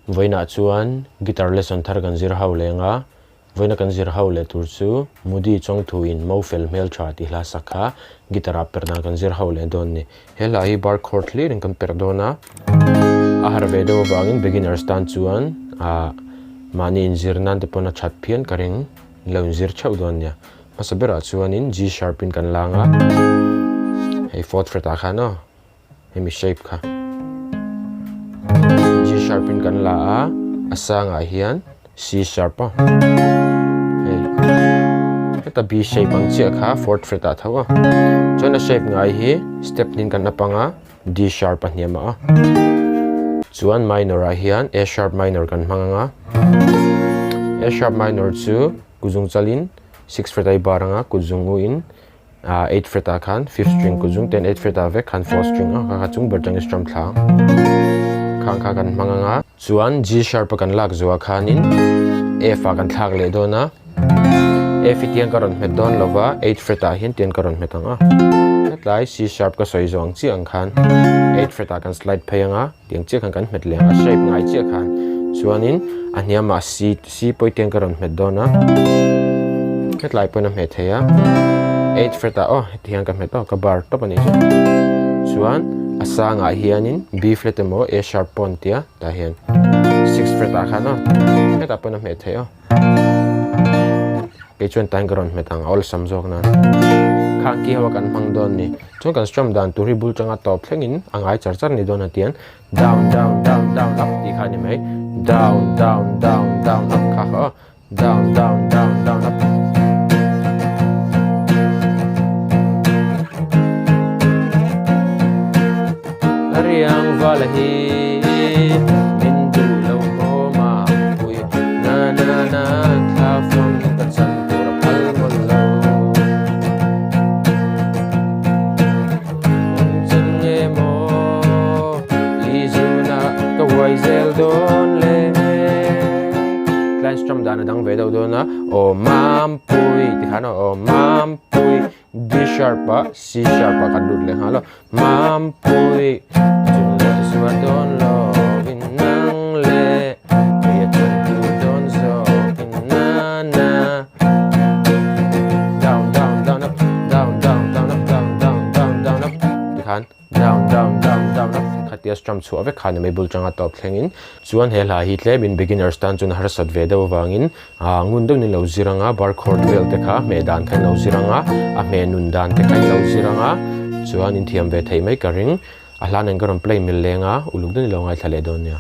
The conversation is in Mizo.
Vawiinah chuan guitar lesson thar kan zir ho leng a, vawiina kan zir ho leh tur chu Moody chawngthu in Mo fel hmel tha tih hla sak kha guitar ah perh dan kan zir ho leh dawn a ni. He hla hi bar chord hlir in kan perh dawn a, a har ve deuh avangin beginners tan chuan ah mahni inzir nan te pawn a that phian ka ring lo inzir theuh dawn a nia. Hmasa berah chuanin G sharp in kan lang a, hei fourth fret ah khan aw hemi shape kha G sharp in kan la a, a sangah hian C sharp aw hei heta B shape ang chiah kha fourth fret ah tho a, chuan a shape ngai hi step hnin kan up anga D sharp a hniam a, chuan minor ah hian A sharp minor kan hmang anga, A sharp minor chu kuzung chalin six fret a i bar anga kutzung u in ah eight fret ah khan fifth string kutzung ten eight fret ah vek khan fourth string a kha kha chung ber tangin strum thla khang kha kan hmang anga chuan G sharp a kan lak zuah khanin F ah kan thlak leh dawn a F hi tiang ka rawn hmet dawn lova eight fret ah hian tiang ka rawn hmet ang a hetlai C sharp ka sawi zawh ang chiah ang khan eight fret ah kan slide phei anga tiang chiah khan kan hmet leh ang a shape ngai chiah khan chuanin a hniamah C C pawh tiang ka rawn hmet dawn a hetlai pawhin a hmeh thei a eight fret ah aw heti hian ka hmet aw ka bar tawp a nih chu chuan a sangah hianin B flat emaw A sharp pawh an tia tah hian six fret ah khan aw hetah pawhin a hmeh theih aw. Kei chuan tain ka rawn hmet ang a awlsam zawk nan khang ki ho a kan hmang dawn ni chuan kan strum dan tur hi bul tanga tawp thlengin a ngai char char ni dawn a tian down down down down up tih kha a ni mai down down down down up kha kha aw down down down down up. A riang vala hi min duh lo maw mapui na na na thla fang ka chan tur a phal mawl lo. Eng chen nge maw i zuna ka huai zel dawn le. Tlai strum dan a dang ve deuh dawn a aw mampui tikhan aw mampui. D sharp ah C sharp ah kan lut leh nghal a Mampui chun leh zuar dawn lo in nang leh kei a chhan tu dawn zawk in na na down down down up down down down up down down down down up tikhan Down down down down up khatia strum chhuah vek khan mai bul tanga tawp thlengin chuan he hla hi tlemin beginners tan chuan harsat ve deuh avangin ah ngun deuhin an lo zir anga bar chord vel te kha hmeh dan kha an lo zir anga a hmeh nun dan te kha an lo zir anga chuan inthiam ve theih mai ka ring a hla nen ka rawn play mil leng a uluk deuhin i lo ngaithla leh dawn nia.